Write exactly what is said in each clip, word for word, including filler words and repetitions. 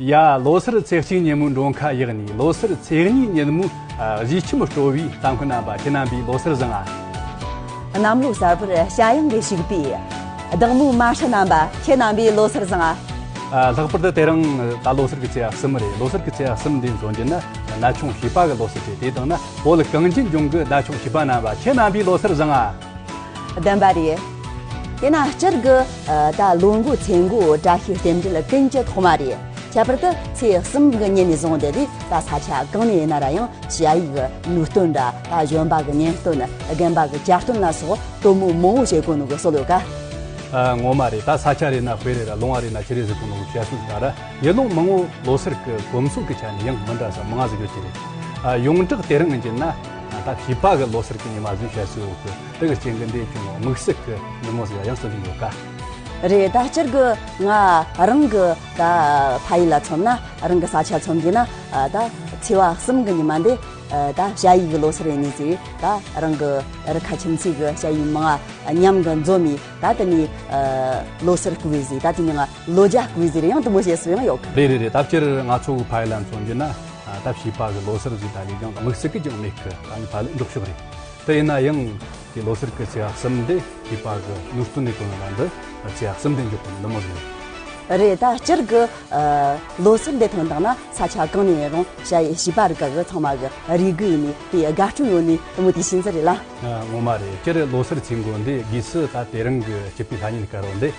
ཡ། ལོ་སར་ཚེས་གཅིག་ཉིན་མོའི་མགྲོན་ཁ་ཡག་ནས། ལོ་སར་ཚེས་གཉིས་ཉིན་མོའི་ཨ་གཞིས་ཁྱིམ་སྤྲོ་བའི་ལྟ་མཁན་རྣམ་པ། ཁྱེད་རྣམ་པས་ལོ་སར་བཟང་ང་། གནམ་ལོ་གསར་པར་བྱ་གཡང་གིས་ཕྱུག་པའི་བདག་མོ་མ་ཧྲི་རྣམ་པ། ཁྱེད་རྣམ་པས་ལོ་སར་བཟང་ང་། ཨ། ལྷག་པར་དུ་དེ་རིང་ད་ལོ་སར་གྱི་ཚེས་གསུམ་རེད། ལོ་སར་གྱི་ཚེས་གསུམ་འདི་མཚོན་རྒྱུ་ན། ན་ཆུང་བྱིས་པ་གི་ལོ་སར་རེད། དེ་དང་ན་བོད་གངས་ཅན་ལྗོངས་ཀྱི་ན་ཆུང་བྱིས་པ་རྣམ་པ། ཁྱེད་རྣམ་པས་ལོ་སར་བཟང་ང་། བདེན་པ་རེད། དེས་ན་སྤྱིར་གྱི་ཨ་ད་ལོ་འགོ་ཚེས་འགོ་བཀྲ་ཤིས་རྟེན་འབྲེལ་ཀུན་གྱི་ཐོག་མ་རེད། ཁྱད་པར་དུ་ཚེས་གསུམ་གྱི་ཉིན་ནས་བཟུང་སྟེ་རེད། ད་ས་ཆ་གང་ནས་ཡིན་ན་ར་ཡང་ཞ་ཡི་གི་ལུས་སྟོན་འདྲ། ད་གཞོན་པ་གི་གཉེན་སྟོན། རྒན་པ་གི་གྱ་སྟོན་ལ་སོགས་སྟོན་མོ་མང་བོ་བྱེད་དགོས་ནོ་གི་སྲོལ་ཡོད་ཀ། ཨ། ངོ་མ་རེད། ད་ས་ཆ་རེ་ན་དཔེ་རེ་ར་ལུང་བ་རེ་ན་ཆུ་རེ་ཟེར་གོ་ནོ་གི་བཤད་སྲོལ་ལྟར་ར། ཡུལ་ལུང་མང་བོ་ལོ་སར་གི་གོམས་སྲོལ་གི་ཆ་ནས་ཡང་མི་འདྲ་ས་མང་ང་ཟིག་ཡོད་ཀྱི་རེད། ཨ། ཡོངས་གྲགས་དེ་རིང་ཡིན་གྱི་ན། ཨ། ད་བྱིས་པ་གི་ལོ་སར་གི་ཉི་མ་ཟིག་བཤད་སྲོལ་ཡོད་གི། དེ་གི་རྐྱེན་གྱིས་འདི་ཅུང་དམིགས་བསལ་གྱི་ཉིན་མོ་ཟིག་ཡང་སྲིད་ཡོད་ཀ། རེད། ད་སྤྱིར་གི་ང་རང་གི་ད་ཕ་ཡུལ་ལ་མཚོན་ན། རང་གི་ས་ཆ་མཚོན་གྱི་ན། ད་ཚེས་པ་གསུམ་གི་ཉི་མ་འདི་ད་ཞ་ཡི་གི་ལོ་སར་ཡིན་ནི་ཟིག། ད་རང་གི་རུ་ཁ་ཁྱིམ་མཚེས་གི་ཞ་ཡི་མང་ང་མཉམ་གི་འཛོམས་མི། ད་དེ་ནས་ལོ་སར་བསྐུལ་བའི་ཟིག། ད་དེ་ནས་ང་ལོ་རྒྱ་བསྐུལ་བའི་ཟིག་རེ་ཡང་དེ་མོ་བྱེད་སྲོལ་ཡང་ཡོད་གི། རེད་རེད་རེད། ད་སྤྱིར་ང་ཚོ་གི་ཕ་ཡུལ་ལ་མཚོན་གྱི་ན། ད་བྱིས་པ་གི་ལོ་སར་ཟིག་ད་ལས་ཀྱང་དམིགས་བསལ་གི་ཅང་མེད་གི། ད་ནི་ཕ་ལས་འགྲོ་ཕྱོགས་རེད། དེ་ཡིན་ན་ཡང་དེ་ལོ་སར་གི་ཚེས་པ་གསུམ་འདི་བྱིས་པ་གི་ལུས་སྟོན་ནས་གོ་ནོ་ལ་འདི་ཚེས་པ་གསུམ་འདི་འཇོག་གོ་ནོ་འདི་མོ་རེད། རེད། ད་སྤྱིར་གི་ཨ་ལོ་སར་འདི་ཐོན་དང་ན་ས་ཆ་གང་ནས་ཡིན་རུང་ཞ་ཡི་བྱིས་པ་རིགས་གི་ཚང་མ་གི་རེ་སྒུག་ཡིན་ནི་དེ་དགའ་སྤྲོ་ཡོད་ནི་དེ་མོ་དེ་ཤིན་ཙི་རེད་ལ། ཨ། ངོ་མ་རེད། སྤྱིར་ལོ་སར་ཚེས་འགོ་འདི་སྒོས་སུ་ད་དེ་རིང་གི་སྐྱིད་པའི་ལྷ་ཉིན་དཀར་པོ་འདི།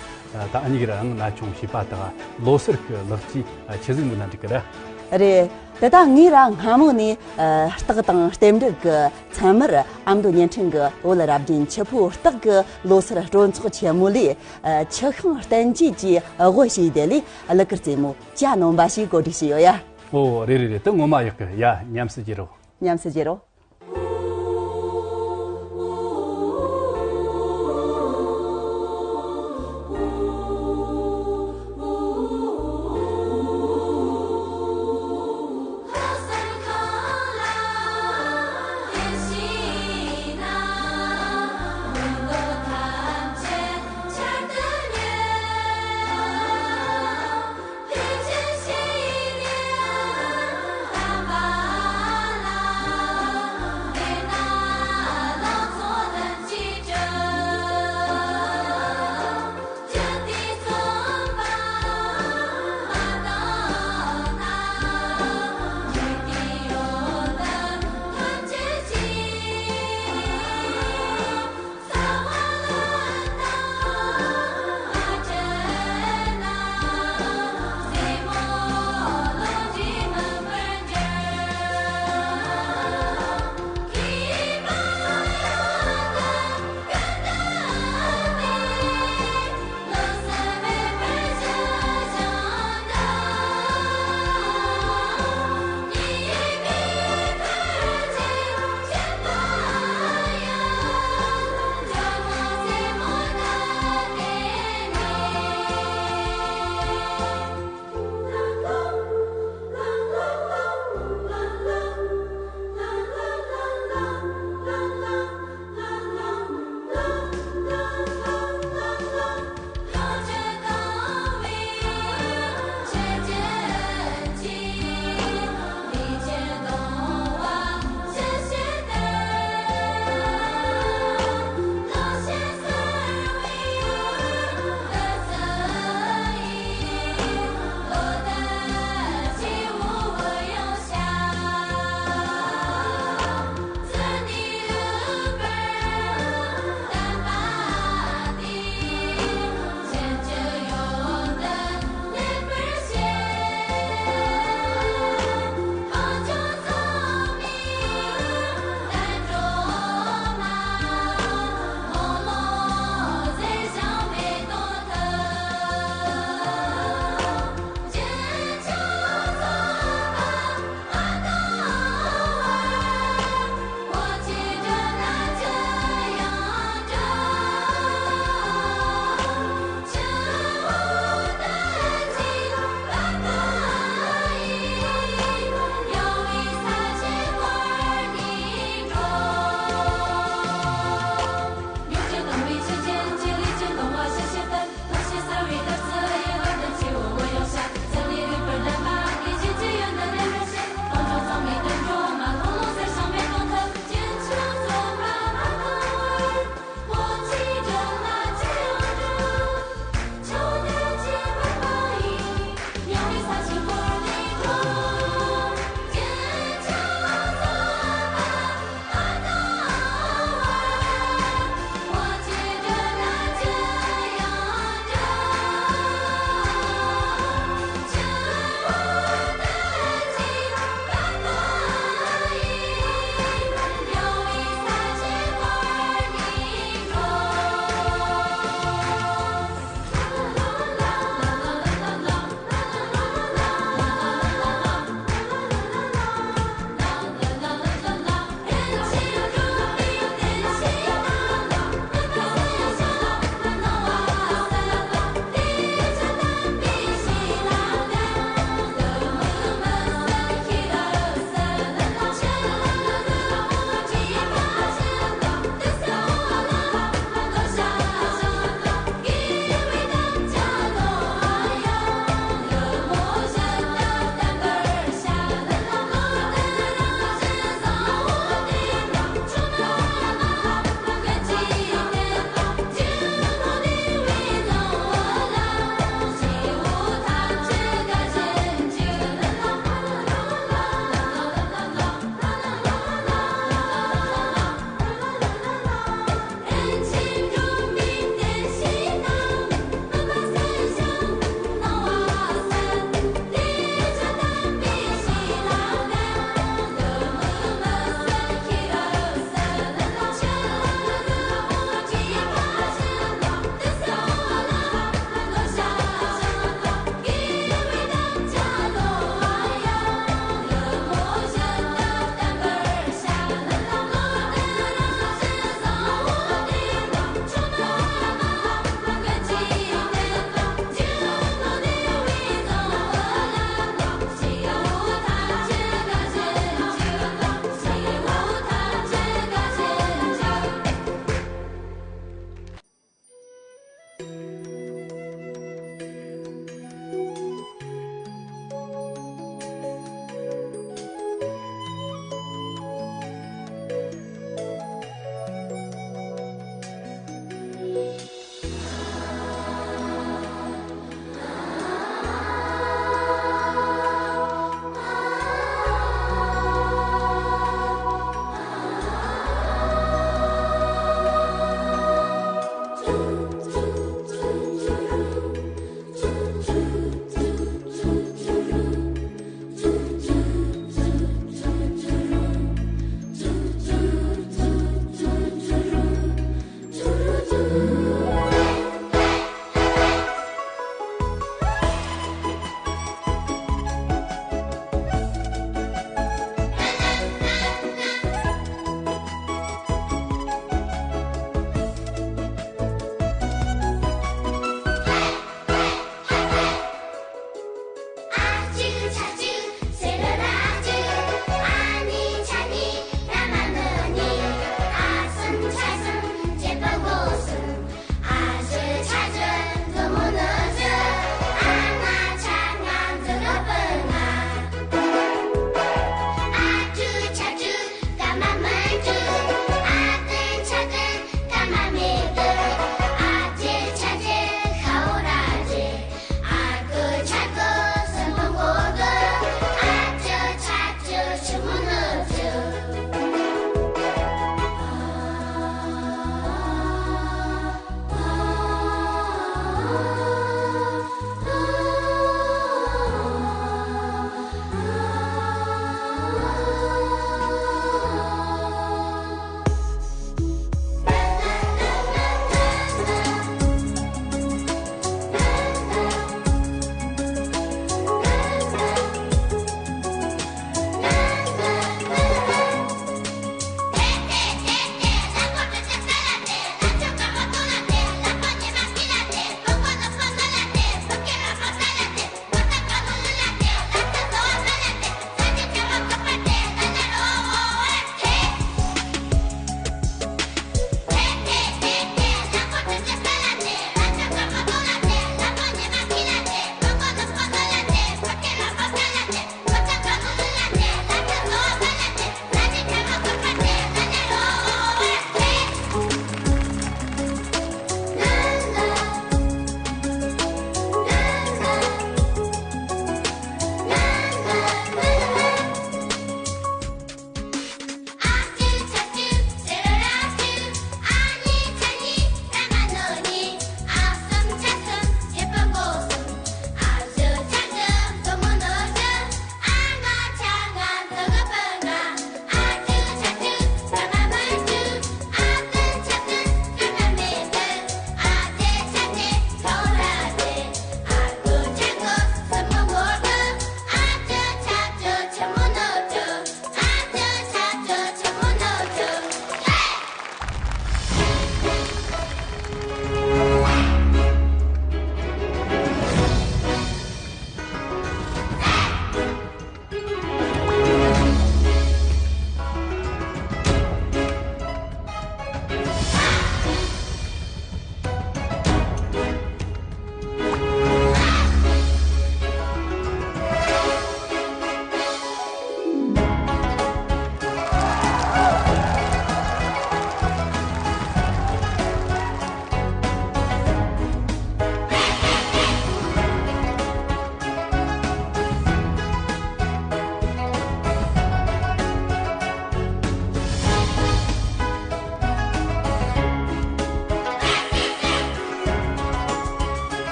ད་འུ་གཉིས་རང་ན་ཆུང་བྱིས་པ་དག་ལོ་སར་གི་ལེགས་སྐྱེས་ཆི་ཟིག་འབུལ་ན་འགྲིག་གི་རེད། རེད། དེ་ད་ངས་ར་སྔ་མོ་ནས་ཨ་རྟགས་དང་རྟེན་འབྲེལ་གྱི་མཚན་མར་ཨ་མདོ་བརྙན་འཕྲིན་གྱི་བོད་རབ་བརྒྱན་ཆུ་ཕོ་སྟག་གི་ལོ་སར་སྤྲོ་ཚོགས་ཆེན་མོ་ལས། ཨ། ཆུ་ཤིང་བསྟན་བཅོས་ཀྱི་དབུ་བྱས་དེ་ལས་གླུ་གར་རྩེད་མོ་གྱ་ནོམ་པ་ཞིག་གོ་སྒྲིག་བྱས་ཡོད་ཡ། ཨོ། རེད་རེད་རེད། དེ་ངོ་མ་ཡག་གི་ཡ། ཉམས་སུ་བརྗེ་རོགས། ཉམས་སུ་བརྗེ་རོགས།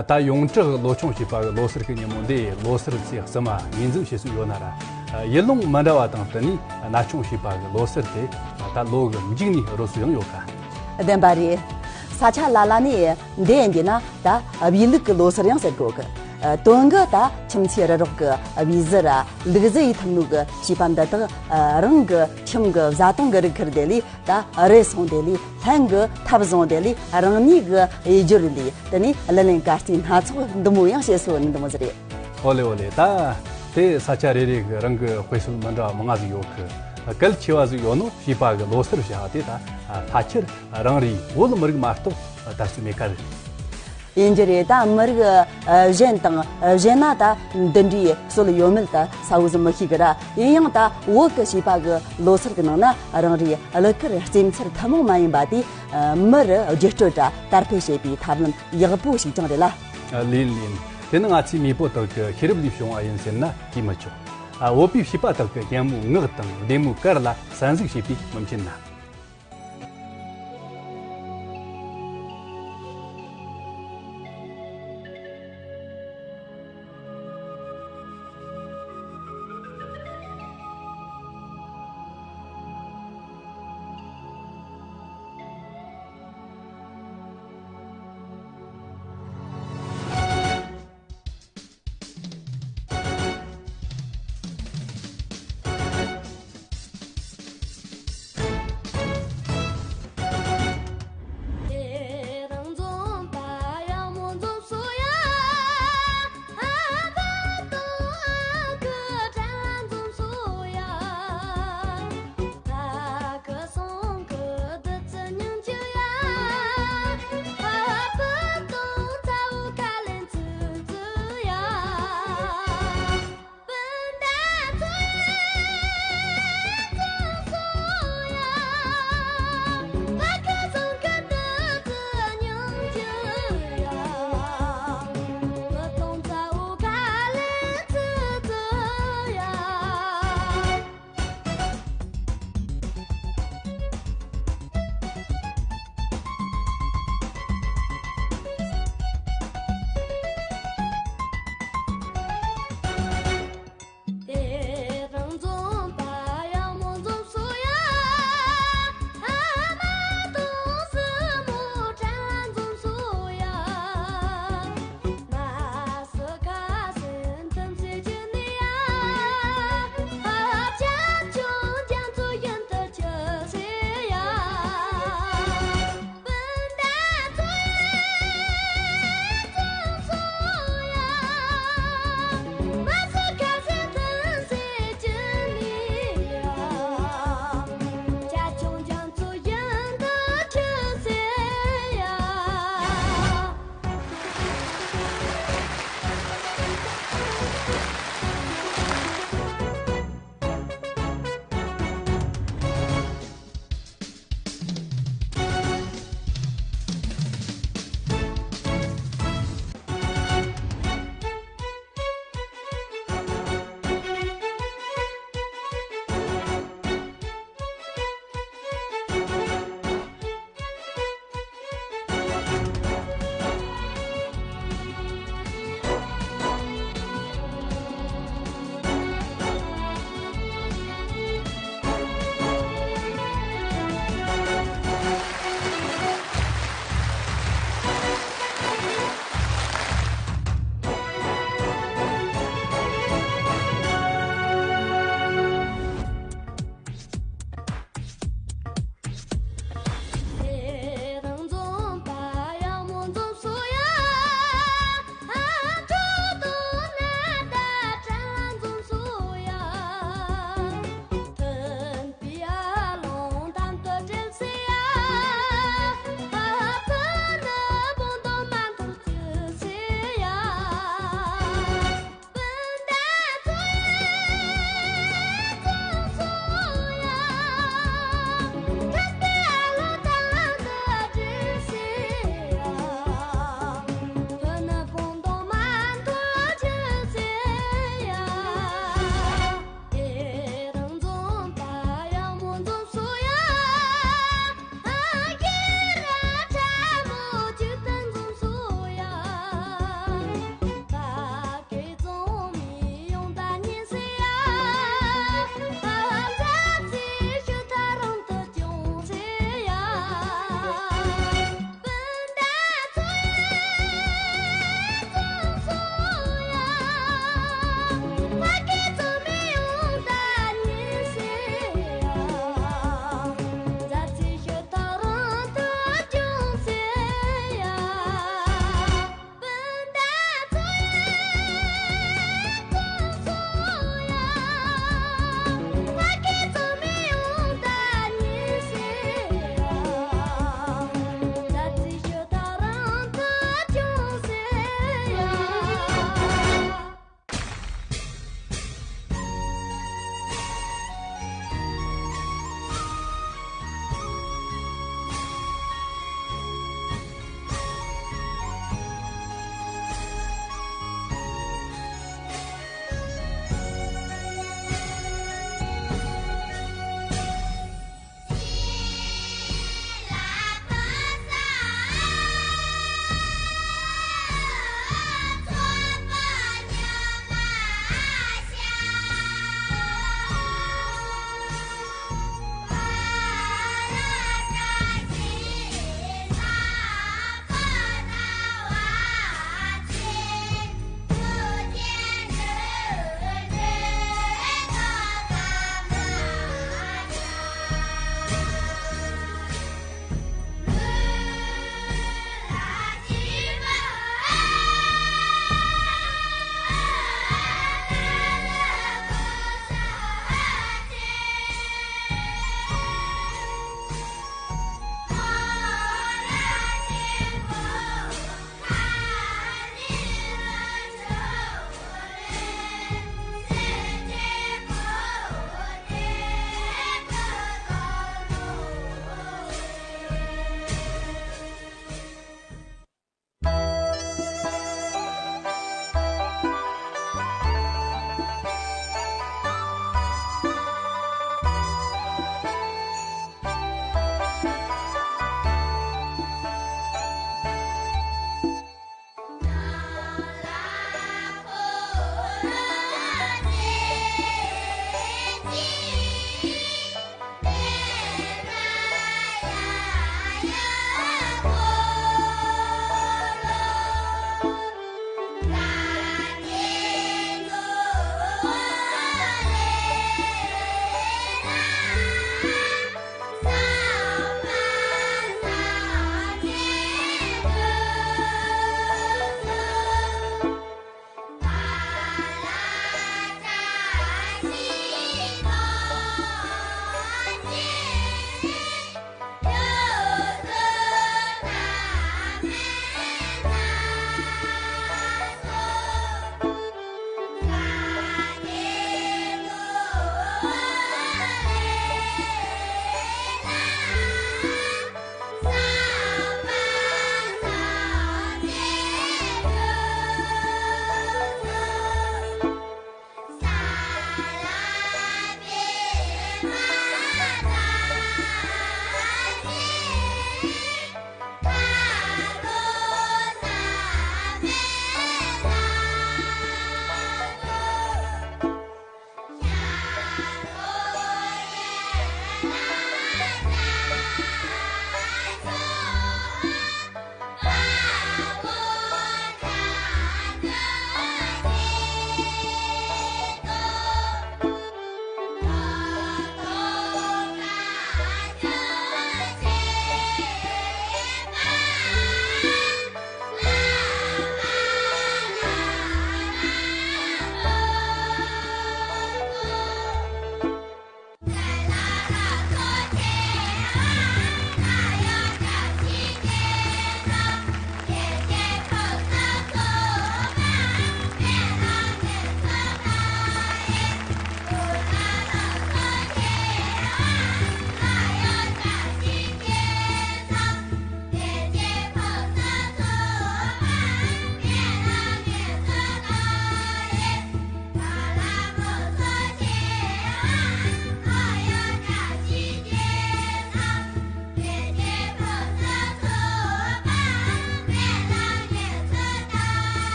ད་ཡོངས་གྲགས་ལོ་ཆུང་བྱིས་པ་གི་ལོ་སར་གི་ཉིན་མོ་འདི་ལོ་སར་ཚེས་གསུམ་མ་ངོས་འཛིན་བྱེད་སྲོལ་ཡོད་ན་ར། ཡུལ་ལུང་མི་འདྲ་བ་དང་བསྟུན་ནས་ན་ཆུང་བྱིས་པ་གི་ལོ་སར་དེ་ད་ལོ་གི་མཇུག་ནས་རོལ་སྲོལ་ཡང་ཡོད་ཀ། བདེན་པ་རེད། ས་ཆ་ལ་ལ་ནས་འདི་ཡིན་གྱི་ན་ད་བོད་ལུགས་ཀྱི་ལོ་སར་ཡང་ཟེར་དགོས་གི། དོན་གི་ད་ཁྱིམ་མཚེས་རི་རོགས་ཀྱི་བོད་ཟི་ར་ལུག་རྫི་ཡི་ཐུམ་ནུ་གི་བྱིས་པ་འདི་དག་རང་གི་ཁྱིམ་གི་བཟའ་བཏུང་གི་རིགས་ཁུར་དེ་ལས། ད་རེ་སོང་དེ་ལས་ལྷན་གྱི་ཐབ་བཟུང་དེ་ལས་རང་ཉིད་ཀྱི་གཡས་སྦྱོར་ལས་དེ་ནས་གླུ་ལེན་གར་རྩེད་སྣ་ཚོགས་འདི་མོ་ཡང་བྱེད་སྲོལ་འདི་མོ་ཟིག་རེད། ཨོ་ལེ་ཨོ་ལེ། ད་དེ་ས་ཆ་རེ་རེ་གི་རང་གི་དཔེ་སྲོལ་མི་འདྲ་བ་མང་ང་ཟིག་ཡོད་གི། གལ་ཆེ་བ་ཟིག་ཡོད་ནོ་བྱིས་པ་གི་ལོ་སར་བྱ་བ་དེ་ད་ཕལ་ཆེར་རང་རེའི་བོད་མི་རིགས་མ་གཏོགས་དར་སྲོལ་མེད་ཀ་རེད། ཡིན་རྒྱུ་རེད། ད་མི་རིགས་ཨ་གཞན་དང་ཨ་གཞན་ན་ད་འདི་འདྲའི་སྲོལ་ཡོད་མེད་ད་ས་བོ་ཟིག་མི་ཤེས་གི་ར། ཡིན་ཡང་ད་བོད་ཀྱི་བྱིས་པ་གི་ལོ་སར་གི་ནང་ན་རང་རེའི་གླུ་གར་རྩེད་འཚེར་ཐུན་མོང་མ་ཡིན་པ་དེ་ཨ་མི་རུ་བརྒྱུད་སྤྲོད་དྲ་དར་སྤེལ་བྱེད་པའི་ཐབས་ལམ་ཡག་པོ་ཞིག་ཀྱང་རེད་ལ། ལིན་ལིན། དེ་ནི་ང་ཚོའི་མེས་པོ་དག་གི་ཤེས་རབ་ལས་བྱུང་བ་ཡིན་ཟེར་ན་དེ་མི་ཆོག། ཨ་བོད་པའི་བྱིས་པ་དག་གི་གད་མོའི་ངག་དང་ལྡེ་མོའི་གར་ལ་གསན་གཟིགས་བྱེད་པའི་མི་མཁྱེན་ན།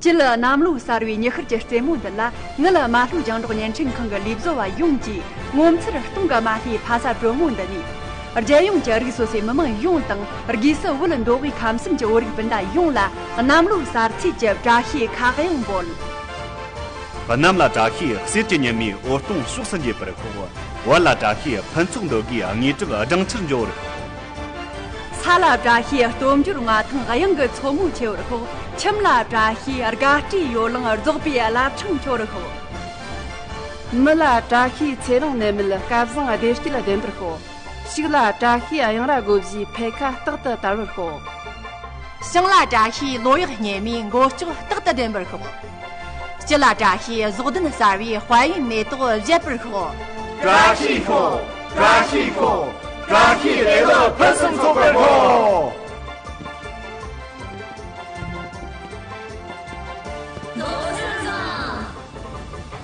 སྤྱི་ལ་གནམ་ལོ་གསར་བའི་ཉི་ཤར་གྱི་རྩེ་མོ་འདི་ལ། ངུ་ལ་རྨ་ལྷོའི་རྒྱང་སྒྲོག་བརྙན་འཕྲིན་ཁང་གི་ལས་བཟོ་བ་ཡོངས་ཀྱིས་ངོ་མཚར་སྟོང་གི་མ་ལྷའི་ཕ་ས་དྲོན་མོ་འདི་ནས། རྒྱལ་ཡོངས་ཀྱི་རིགས་སོ་སོའི་མི་མང་ཡོངས་དང་། སྒོས་སུ་བོད་མདོ་དབུས་ཁམས་གསུམ་གྱི་བོད་རིགས་སྤུན་ཟླ་ཡོངས་ལ། གནམ་ལོ་གསར་ཚེས་ཀྱི་བཀྲ་ཤིས་ཁ་གཡང་འབོད། གནམ་ལ་བཀྲ་ཤིས་གསེར་གྱི་ཉི་མའི་འོད་སྟོང་ཕྱོགས་སུ་འགྱེད་པར་ཤོག། བོད་ལ་བཀྲ་ཤིས་ཕུན་ཚོགས་འདོད་དགུའི་དངོས་གྲུབ་སྦྲང་ཆར་འཇོ་བར་ཤོག། ས་ལ་བཀྲ་ཤིས་སྟོབས་འབྱོར་མངའ་ཐང་གཡང་གི་མཚོ་མོ་ཆེ་བར་ཤོག། ཁྱིམ་ལ་བཀྲ་ཤིས་དགའ་སྤྲོའི་ཡོ་ལང་རྫོགས་པའི་བླ་བྲང་འཁྱོག་བར་ཤོག། མི་ལ་བཀྲ་ཤིས་ཚེ་རིང་ནད་མེད་སྐལ་བཟང་བདེ་སྐྱིད་ལྡན་པར་ཤོག། ཕྱུགས་ལ་བཀྲ་ཤིས་གཡང་ར་སྒོ་བཞིའི་འཕེལ་ཁ་རྟག་ཏུ་དར་བར་ཤོག། ཞིང་ལ་བཀྲ་ཤིས་ལོ་གཡག་སྙེ་མའི་མགོ་ལྕོག་རྟག་ཏུ་ལྡན་པར་ཤོག། སྤྱི་ལ་བཀྲ་ཤིས་ཟོག་ལྡན་གསར་བའི་དཔལ་ཡོན་མེ་ཏོག་བཞད་པར་ཤོག། བཀྲ་ཤིས་ཤོག། བཀྲ་ཤིས་ཤོག། བཀྲ་ཤིས་བདེ་ལེགས་ཕུན་སུམ་ཚོགས་པར་ཤོག། ལོ་གསར་བཟང་།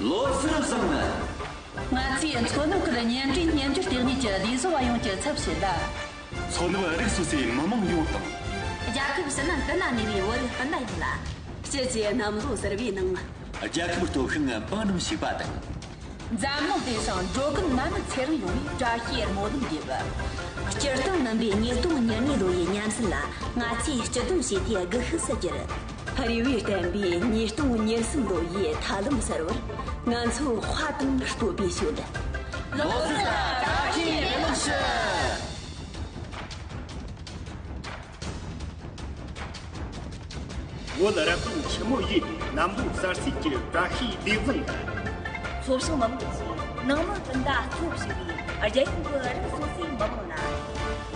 ལོ་གསར་བཟང་ནི། ང་ཚོས་མཚོ་ནུབ་ཁུལ་ཉིན་རེའི་སྨྱན་སྦྱོར་ལྟེ་གནས་ཀྱི་ལས་བཟོ་བ་ཡོངས་ཀྱི་ཚབ་བྱེད་ལ། མཚོ་ནུབ་རིགས་སོ་སོའི་མི་མང་ཡོངས་དང་། རྒྱལ་ཁབ་ཕྱི་ནང་ཀུན་ན་གནས་པའི་བོད་རིགས་སྤུན་ཟླ་ཡིན་ལ། སྤྱི་ཀྱི་གནམ་ལོ་གསར་བའི་ནང་། རྒྱལ་ཁབ་སྟོབས་ཤུགས་འབངས་རྣམས་ཞུགས་པ་དང་། འཛམ་གླིང་བདེ་ཞིང་འགྲོ་ཀུན་ནད་མེད་ཚེ་རིང་ཡོང་བའི་བཀྲ་ཤིས་སྨོན་ལམ་འདེབས། སྤྱིར་བཏང་མིན་པའི་ཉིས་སྟོང་ཉེར་གཉིས་ལོ་ཡི་ཉམས་ཞིབ་ལ་ང་ཚོས་སྤྱི་དོན་བྱས་ཏེ་སྒུལ་ཤུགས་སུ་གྱུར། རེ་བས་བརྟན་པའི་ཉིས་སྟོང་ཉེར་གསུམ་ལོ་ཡི་ཐབས་ལམ་གསར་བར་ང་ཚོ་དཔའ་དང་སྤོབས་པའི་ཤུལ། ལོ་གསར་ལ་བཀྲ་ཤིས་བདེ་ལེགས་ཞུ། བོད་རབ་བྱུང་ཆུ་མོ་ཡི་གནམ་ལོ་གསར་ཚེས་ཀྱི་བཀྲ་ཤིས་ལེགས་བཟང་དང་། ཚོ་བྱང་མི་དམངས་ཀྱིས་ནང་མི་སྤུན་ཟླ་གཙོ་བྱས་པའི་རྒྱལ་ཡོངས་ཀྱི་རིགས་སོ་སོའི་མི་མང་ལ།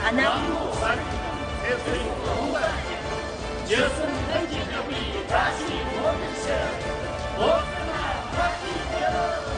གནམ་ལོ་གསར་བའི་ནང་ཚེ་བསོད་ནམས་ལོངས་པ་ཅན། རྒྱུ་གསུམ་ལྷུན་གྱིས་གྲུབ་པའི་བཀྲ་ཤིས་སྨོན་འདུན་ཞུ། བོད་ཕྱི་ནང་བཀྲ་ཤིས་བདེ་ལེགས།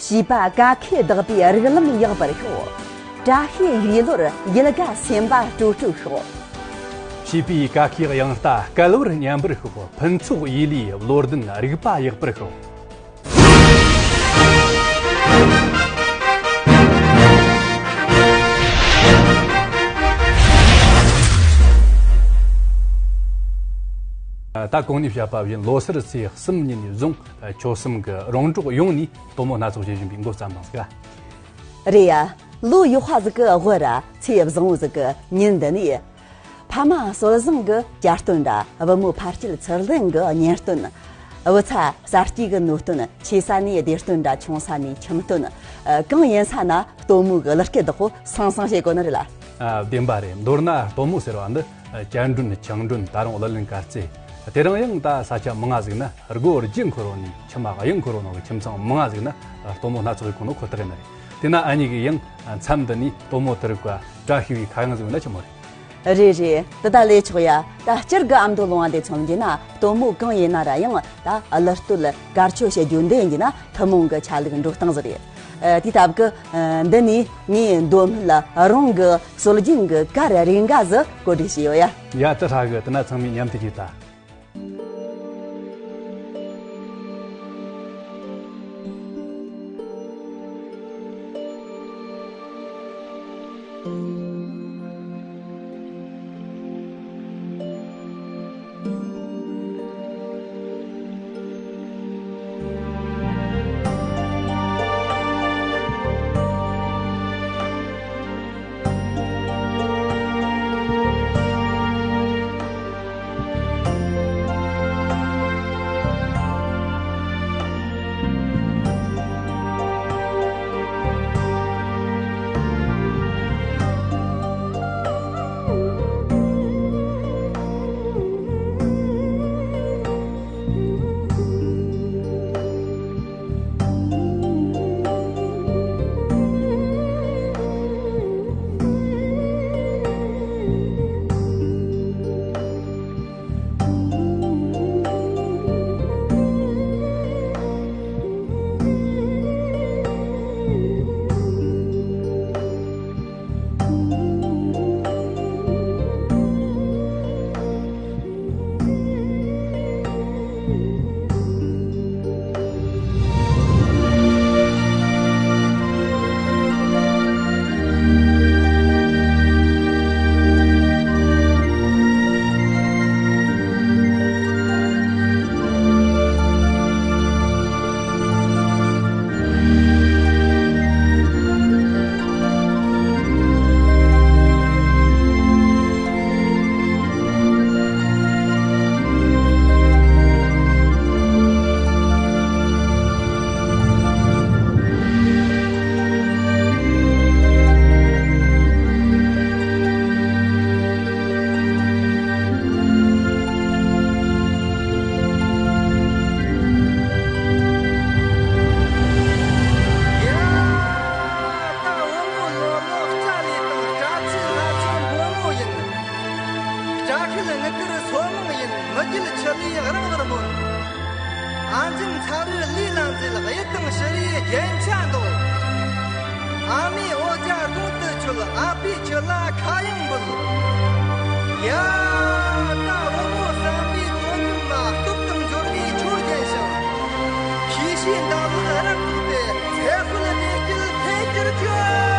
བྱིས་པ་ཀ་ཁས་བདག་པའི་རིགས་ལམ་ཡག་པར་ཤོག་བཀྲ་ཤིས་ཡོས་ལོར་ཡིད་དགའ་སེམས་པ་སྤྲོ་སྤྲོ་ཤོག་བྱིས་པའི་ཀ་ཁའི་དབྱངས་རྟ་སྐལ་བར་ཉམས་པར་ཤོག་ཕུན་ཚོགས་ཡུལ་ལུས་བློ་ལྡན་རིག་པ་ཡག་པར་ཤོག་ད་གོང་ནས་བཤད་པ་བཞིན་ལོ་སར་ཚེས་གསུམ་ཉིན་ནས་བཟུང་ཆོལ་གསུམ་གྱི་རོང་འབྲོག་ཡོངས་ནས་དོལ་མོ་སྣ་ཚོགས་བྱེད་བཞིན་པའི་འགོ་བརྩམས་པ་ཟིག་རེད་ཡ། ལོ་ཡག་པ་ཟིག་གི་དབུ་ར་ཚེས་བཟང་བོ་ཟིག་གི་ཉིན་འདི་ནས། ཕ་མ་སྲོལ་བཟང་གི་གྱ་སྟོན་ར་བུ་མོ་ཕ་སྐྱེས་ཚུལ་ལྡན་གི་གཉེན་སྟོན། བུ་ཚ་གསར་སྐྱེས་གི་ནོར་སྟོན། ཆེ་ས་ནས་བདེ་སྟོན་ར་ཆུང་ས་ནས་ཁྱིམ་སྟོན། གང་ཡིན་ས་ན་སྟོན་མོ་གི་གླུ་སྐད་བདག་པོ་སང་སང་བྱེད་དགོས་ནི་རེད་ལ། ཨ། བདེན་པ་རེད། མདོར་ན་སྟོན་མོ་ཟེར་བ་འདི་གྱ་མགྲོན་ཆང་མགྲོན་ད་རུང་གླུ་ལེན་དཀར་རྩེ། དེ་རིང་ཡང་ད་ས་ཆ་མང་ང་ཟིག་ན་སྒོ་རྒྱུ་འཁོར་བ་ནས་ཁྱིམ་མ་གཡུ་འཁོར་བ་ནང་གི་ཁྱིམ་ཚང་མང་ང་ཟིག་ན་སྟོན་མོ་སྣ་ཚོགས་ཡོད་ཁོ་ནོ་ཁོ་ཐག་ཡིན་ནི་རེད། དེ་ན་ཨ་མྱེས་ཀྱིས་ཡང་མཚམས་འདི་ནས་སྟོན་མོ་དེ་རིགས་ཀ་བཀྲ་ཤིས་པའི་ཁ་གཡང་ཟིག་ཡོད་ན་ཆི་མོ་རེད། རེད་རེད། དེ་ད་ལས་ཆོག་ཡ། ད་སྤྱིར་གི་ཨ་མདོ་ལུང་བ་འདི་མཚོན་རྒྱུ་ན་སྟོན་མོ་གང་ཡིན་ན་ར་ཡང་ད་གླུ་སྟོད་གར་ཆོས་བྱེད་རྒྱུ་འདི་ཡིན་རྒྱུ་ན་ཐུན་མོང་གི་ཆ་ལུགས་འགྲོ་སྟངས་ཟིག་རེད། ཨ། དེ་སྟབས་གི་ཨ། འདི་ནས་ངས་མདོ་སྨད་རང་གི་སྲོལ་རྒྱུན་གི་གར་རེ་འགའ་ཟིག་གོ་སྒྲིག་བྱས་ཡོད་ཡ། ཡ། དེ་ཧྲ་གི། དེ་ན་ཚང་མས་མཉམ་དུ་གྱིས་ད། ད་བུ་མོ་ལོ་ལོ་སྐྲ་ལོས་དང་སྐྲ་ཚོས་ལྷ་ཚོགས་འབོ་མོ་ཡིན། སྐྲ་ཤད་དངུལ་དཀར་སོལ་མོ་ཡིན། མི་རྒྱུད་ཆུ་ལུས་རང་ལ་སྨོན། ཨ་འཛིན་ཚ་རུ་ལུས་ལ་འཛུལ། གཡུ་དང་ཕྱུ་རུའི་རྒྱན་ཆ་འདོགས། ཨ་མའི་འོ་ཇ་དགུང་དུ་མཆོད། ཨ་ཕའི་ཁྱོད་ལ་ཁ་གཡང་འབུལ། ཡ། ད་བུ་མོ་བསམ་པའི་བོད་ཁྱིམ་མ་སྟོབས་དང་འབྱོར་བའི་ཆོས་རྒྱན་ཞིང་། ཤེས་བྱའི་འདམ་ལག་རབ་བཙུགས་ཏེ། ཚེ་དཔལ་གནས་སྐྱིད་འཕེལ་གྱུར་ཅིག།